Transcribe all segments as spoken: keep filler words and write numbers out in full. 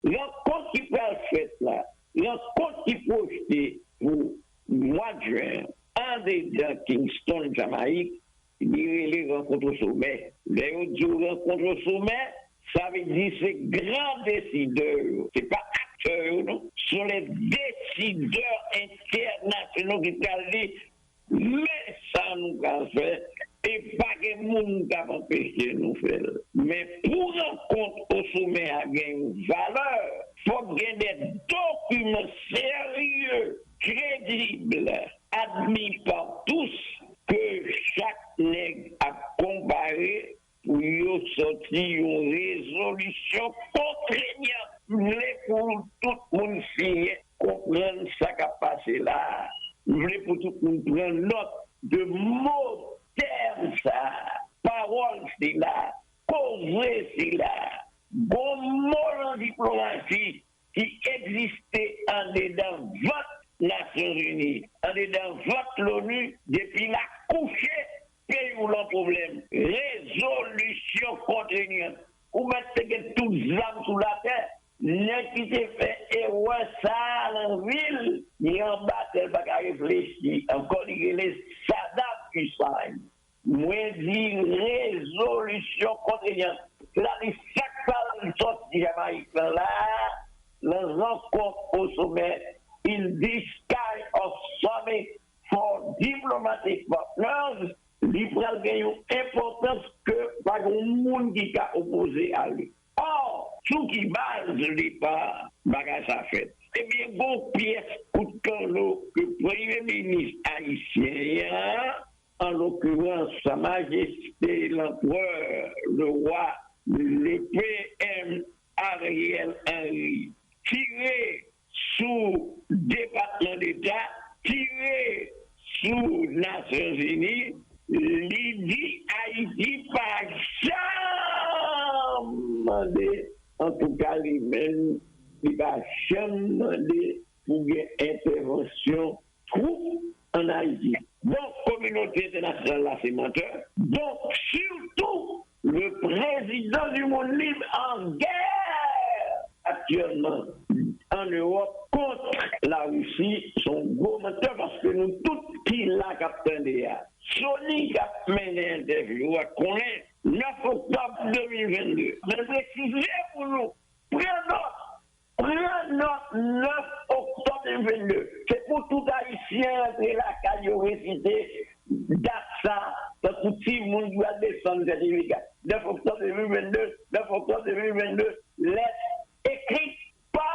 Rankont ki pral fèt la, rankont ki pwojte pou mwa jen andedan Kingston, Jamayik, li rele rankont o somè. Lè yo di w rankont o somè, sa vle di se gran desidè yo, se pa aktè yo non, ce sont les décideurs internationaux ki pral di men sa nou ka fè, e pa gen moun k ap anpeche nou fè l. Men pou rankont o somè a gen yon valè, fòk gen de dokiman serye, kredib, admis par tous, ke chak nèg ap konpare pou yo sòti yon rezolisyon kontrenyant. M vle pou tout moun siyen, konprann sa k ap pase la a. M vle pou tout moun pran nòt de mo, tèm sa a, pawòl sila, koze sila. Gon mo nan diplomasi ki egziste andedan vant Nasyonzini, andedan vant l'ONU, depi l akouche, peyi w lan pwoblèm. Rezolisyon kontrenyant. Ou mèt te gen tout zam sou latè. Nèg ki te fè erè sa a nan vi l, li anba tè, l pa ka reflechi ankò, li rele Saddam Hussein. Mwen di rezolisyon kontrenyant. Sètadi sa k pral sòti Jamayik lan la a, nan rankont o somè in this kind of summit for diplomatic partners, li pral gen yon enpòtans ke pa gen moun ki ka opoze a li. Ò, sou ki baz depa bagay sa fèt? Ebyen, gon pyès kout kanno ke premye minis ayisyen an, an l'occurrence, Sa Majeste Lanprè, le roi, le P M Ariel Henry, tire sou Depatman Deta, tire sou Nasyonzini, li di Ayiti pa janm mande, antouka li menm, li pa janm mande pou gen entèvansyon twoup ann Ayiti. Donk, kominote entènasyonal la se mantè. Donk, sitou, le président du monde libre en guerre actuellement en Europe contre la Russie, se yon gwo mantè paske nou tout ki la k ap tande a. Sony k ap mennen entèvyou a konnen nèf oktòb de mil vennde. Men presize pou nou pran nòt, pran nòt nèf oktòb de mil vennde. Se pou tout Ayisyen rantre lakay yo resite dat sa, tankou timoun ki pral desann sètifika. Nèf oktòb de mil vennde, nèf oktòb de mil vennde, lèt ekrit pa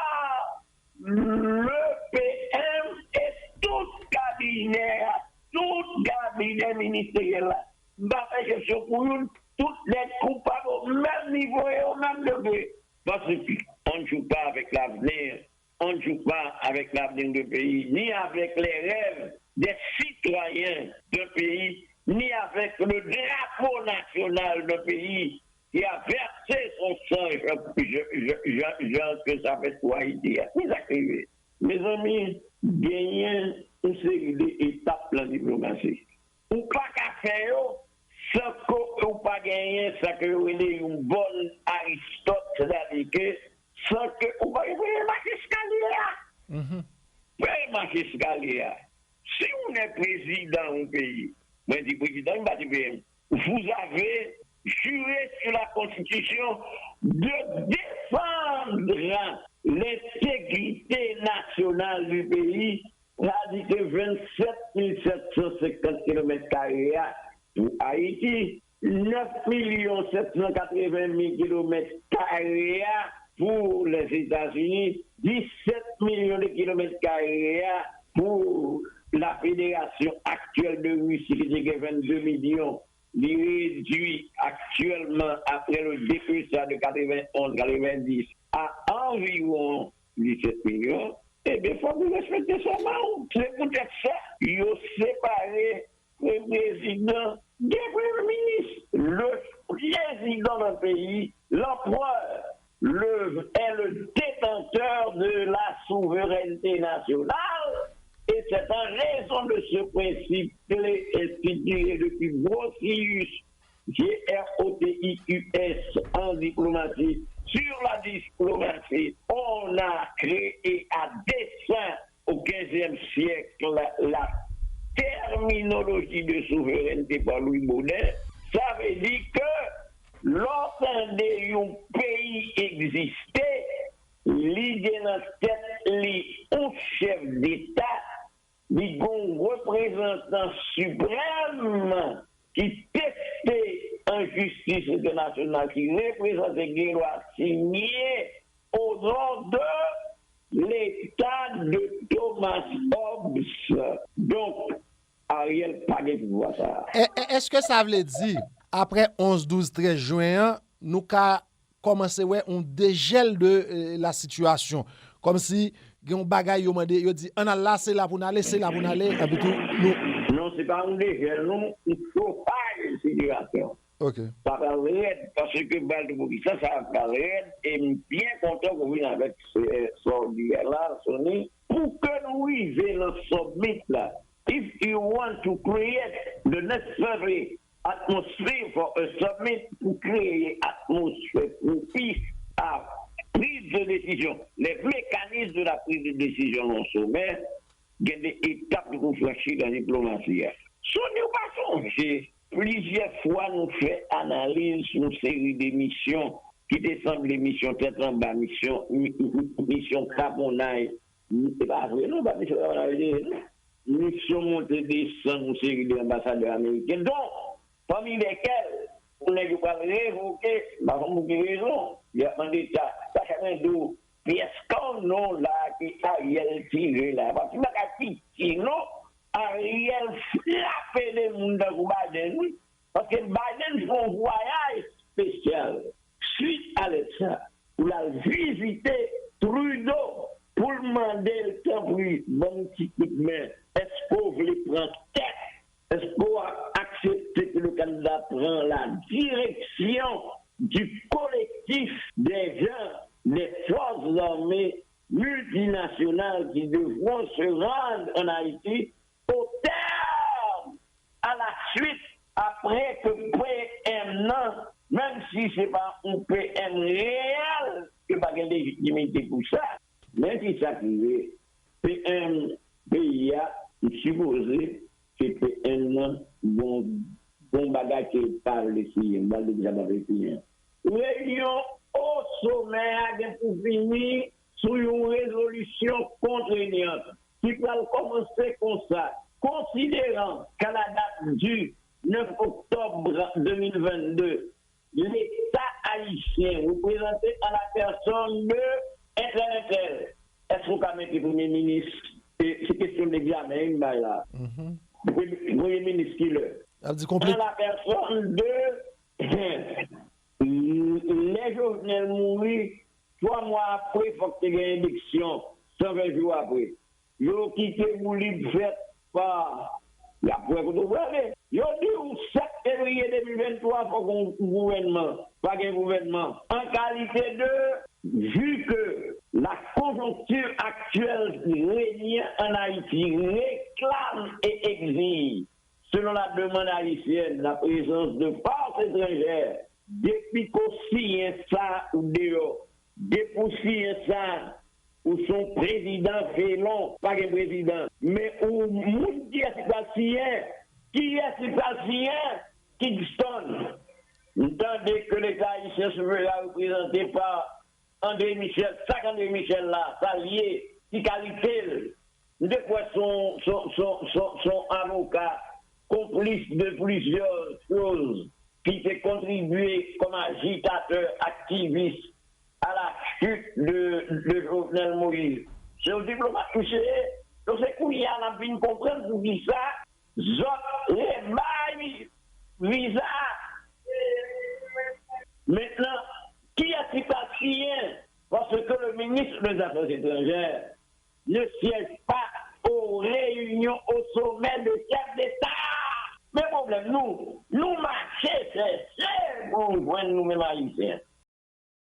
le P M e tout kabinè a, tout kabinè ministeryèl la. M pa fè eksepsyon pou youn, tout nèg koupab o menm nivo e o menm degre. Paske on ne joue pas avec l'avenir, on ne joue pas avec l'avenir de pays, ni avec les rêves des citoyens d'un pays, ni avec le drapeau national d'un pays qui a versé son sang, Jean, Jean, Jean, Jean, Jean, ke sa fèt pou Ayiti a. Ki sa k rive? Mezanmi, genyen yon seri de etap nan diplomasi. Ou pa ka fè yo san ke ou pa genyen sa ke yo rele yon bòn Aristòt, sètadi ke san ke ou pa gen premye mach eskalye a. Premye mach eskalye a. Si ou ne prezidan yon peyi, mwen di prezidan, m pa di P M, vous avez juré sur la Constitution de défendre l'intégrité nationale du pays, sa di ke vennsèt mil sèt san senkant kilomèt kare a pou Ayiti, nèf milyon sèt san katreven mil kilomèt kare a pou Lèzetazini, disèt milyon de kilomèt kare a pou la Fédération actuelle de Russie, ki te gen vennde milyon. Li redui aktyèlman, après le dépecé de quatre-vingt-onze, quatre-vingt-dix, à environ disèt milyon, ebyen, fòk ou respekte sèman ou. Se poutèt sa, yo separe premye prezidan de premye minis. Le président d'un pays, l'empereur, le, est le détenteur de la souveraineté nationale, et c'est en raison de ce principe clé institué depuis Grotius, G R O T I U S, en diplomatie, sur la diplomatie, Te pa Louis Baudin. Sa vle di ke lè w tande yon peyi egziste, li gen nan tèt li yon chèf deta, li gen yon reprezantan siprèm ki teste an jistis entènasyonal, ki reprezante, gen dwa siyen o non de Leta de Thomas Hobbes. Donk, Ariel pa gen pouvwa sa a. Èske sa vle di, apre onz, douz, trèz jen an, nou ka kòmanse wè yon dejèl de eh, la sitiyasyon? Kòmsi gen yon bagay yo mande, yo di, ann al la, se la pou n ale, se la pou n ale, epi tou, nou. Non, se pa yon dejèl, non, yon chofaj sitiyasyon. Ok. Sa pral rèd, paske pral gen mobilizasyon, sa pral rèd, e m byen kontan ke w vin avèk eh, sa w di a la, Sony, pou ke nou rive nan summit la. If you want to create the necessary atmosphere for a summit, pou kreye atmosfè pwopis a priz de desizyon, les mécanismes de la prise de décision nan somè, gen de etap pou franchi nan diplomasi a. Sony, ou pa sonje, plizyè fwa nou fè analiz sou yon seri de misyon ki te sanble misyon tèt anba, misyon, mi- mi- misyon kaponnay. E pa vre non, pa misyon kaponnay, non. Misyon monte desann yon seri de anbasadè ameriken, dont, pami lèkèl, yon nèg yo pral revoke, m pa konn pou ki rezon, y ap mande ta, ta ka mande w, pyès kan non la ke Ariel tire la, pa ti bagay piti non, Ariel frape de moun tankou Biden, wi. Paske Biden fè yon vwayaj espesyal swit a lèt sa pou l al vizite Trudeau pou l mande l, tanpri, ban m ti kout men. Èske w vle pran tèt? Èske w ap aksepte ke le Canada pran la direction du collectif des gens des forces armées multinationales qui devront se rendre en Haïti au terme, à la suite, après que P M nan, menm si se pa yon P M reyèl, ke pa gen lejitimite pou sa. Men ki sa k rive, P M peyi a, li sipoze se P M nan gon, gon bagay ke l pa vle siyen, m pral di sa pa vle siyen. Reyinyon o somè a gen pou fini sou yon rezolisyon kontreynan ki pral kòmanse konsa, konsideran k'a la date du neuf octobre deux mille vingt-deux, Leta ayisyen reprezante an la pèsòn de entèl entèl. Èske w ka mete premye minis? E se kesyon degzamen wi m bay la. Premye, premye minis kilè? An la pèsòn de lè Jovenel mouri, twa mwa apre fòk te gen eleksyon, san ven jou apre. Yo kite woulib fèt pa, y ap wè kote w prale. Yo di w sèt fevriye de mil venntwa fòk yon gouvènman, pa gen gouvènman. An kalite de, vu que la conjoncture actuelle qui règne en Haïti réclame et exige, selon la demande haïtienne, la présence de forces étrangères, depi ke w siyen sa ou deyò, depi w siyen sa ou se yon prezidan felon, pa gen prezidan. Men ou moun kiyès ki pral siyen? Kiyès ki pral siyen? Kingston. M tande ke Leta ayisyen sou la reprezante pa André Michel, sa k André Michel la, sa l ye, ki kalite l? M te kwè se yon, se yon, se yon, se yon, se yon avoka, konplis de plizyè choz, ki te kontribye kòm ajitatè, aktivis a la chute de, de Jovenel Moïse. Se yon diplomat misye ye. Donk se kounye a n ap vin konprann poukisa zòt rebay viza. Mentnan, kiyès ki pral siyen? Parce que le ministre des Affaires étrangères ne siège pas aux réunions au sommet de chefs d'État. Men pwoblèm nou, nou mache chèche pou nou jwenn nou menm Ayisyen.